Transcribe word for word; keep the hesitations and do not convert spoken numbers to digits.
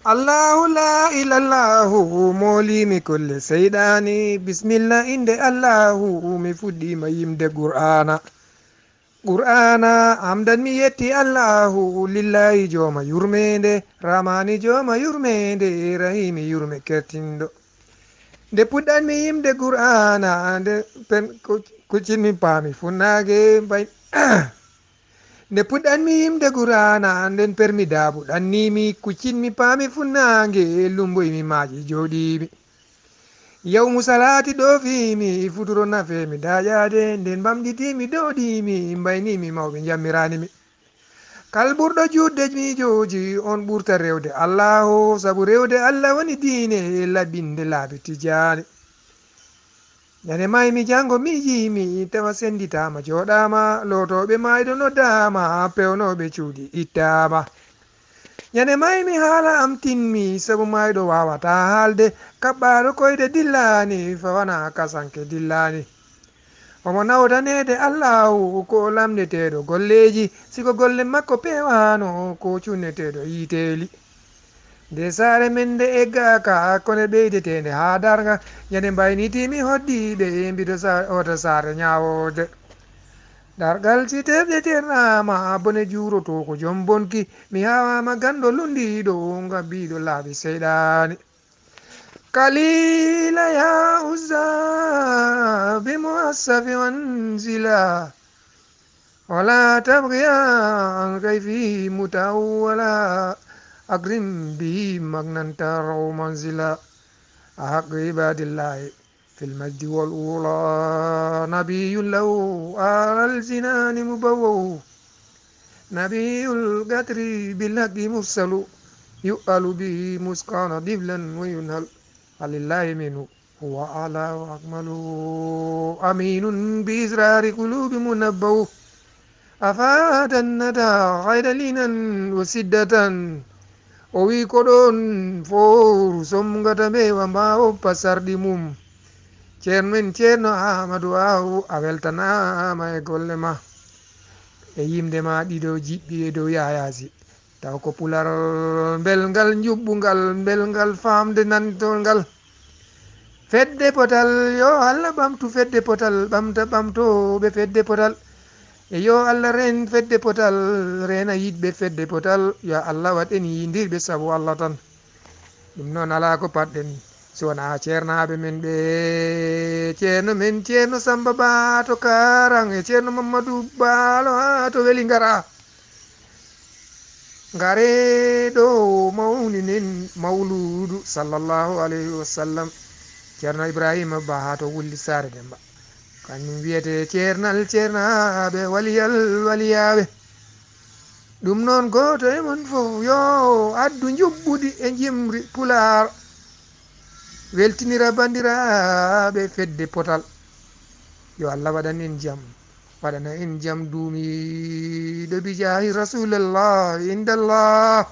Allahu laa ilallahu, moolimi kulle seyɗaani. Bismilla innde Allahu, mi fuɗɗiima yimde Qur'aana. Qur'aana, hamdan mi yetti Allahu, lillahi jooma yurmeende, rahmaani jooma yurmeende, rahiimi yurme kertinɗo. Nde puɗɗanmi yimde Qur'aana, nde pen-, ko, kuccinmi paami funnaange, mbay-, nde puɗɗanmi yimde Qur'aana, nden permi daabu ɗannimi, kuccinmi paami funnaange, lumboymi maaji jooɗimi. Yawmu salaati ɗoofimi, futuro nafemi daaƴaade, nden mbamɗitimi dooɗimi, mbaynimi mawɓe njammiranimi. Kal ɓurɗo juutde miijooji, on ɓurta rewde Allaahu, sabu rewde Allah woni diine, laɓɓinde laabi Tijaani. Ñande maymi janngo miijimi, tawa sennditaama jooɗaama, lootooɓe maayɗo noddaama, pewnooɓe cuuɗi ittaama. Ñande maymi haala am tinmi, sabu maayɗo waawataa haalde, kaɓɓaaɗo koyɗe dillaani, fawanaa kasanke dillaani. Omo nawdaneede Allaahu, ko o lamndeteeɗo golleeji, si ko golle makko peewaano, ko o cunneteeɗo yiiteeli. Nde saare men nde eggaaka, kono ɓeydeteende haa darnga, ñande mbaynitimi hoddiiɓe, mbiɗo sa-, hoota saare ñaawoode. Dargal si terɗe ternaama, bone juuroto ko jom bonki, mi haawaama ganndo lunndiiɗo, ngabbiiɗo laabi seyɗaani. Kalila ya uzza bi muassafi wanzila. Wala tabghi an kayfi mutawwala. Akrim bi magnan taraw manzila. Ahaq ibadillahi fil majdi wal ula. Nabiyun lahu alal jinani mubawwau. Nabiyul gatri bil haqqi mursalu, yu'alu bihi muskana diblan wa yunhal. Alillahi minhu huwa ala wa akmalu. Aminun bi israri qulubi munabbahu. Afadan nada hayda linan wa siddatan. O wi ko ɗon fowru somgata mbewa mbawo pasarɗi mum. Ceerno men Ceerno Amadou Aw, a weltanaama e golle ma. E yimde ma ɗiɗo jiɓɓi e dow Yaya Sy. Taw ko pular mbelngal njuɓɓungal, mbelngal faamde nantol ngal. Fedde potal, yo Allah ɓamtu fedde potal, ɓamta ɓamtooɓe fedde potal. E yo Allah reen fedde potal, reena yiɗɓe fedde potal. Yo Allah waɗ en yiyindirɓe sabu Allah tan. Ɗum noon alaa ko paɗɗen, si wonaa ceernaaɓe men ɓe, ceerno men, Ceerno Samba Ba to Kaarang, e Ceerno Mamadou Baalo haa to Weli Ngara. Ngare ɗo mawninen mawluudu sallallahu alayhi wa sallam. Ceerno Ibrahima Ba haa to Wulli Saare Demba. Kanum wiyetee ceernal ceernaaɓe, waliyal waliyaaɓe. Ɗum noon, gooto e mon fof yo addu njuɓɓudi e njimri Pulaar, weltinira banndiraaɓe fedde potal. Yo Allah waɗan en jam, waɗana en jam duumiiɗo bijaahi Rasulallah indallah.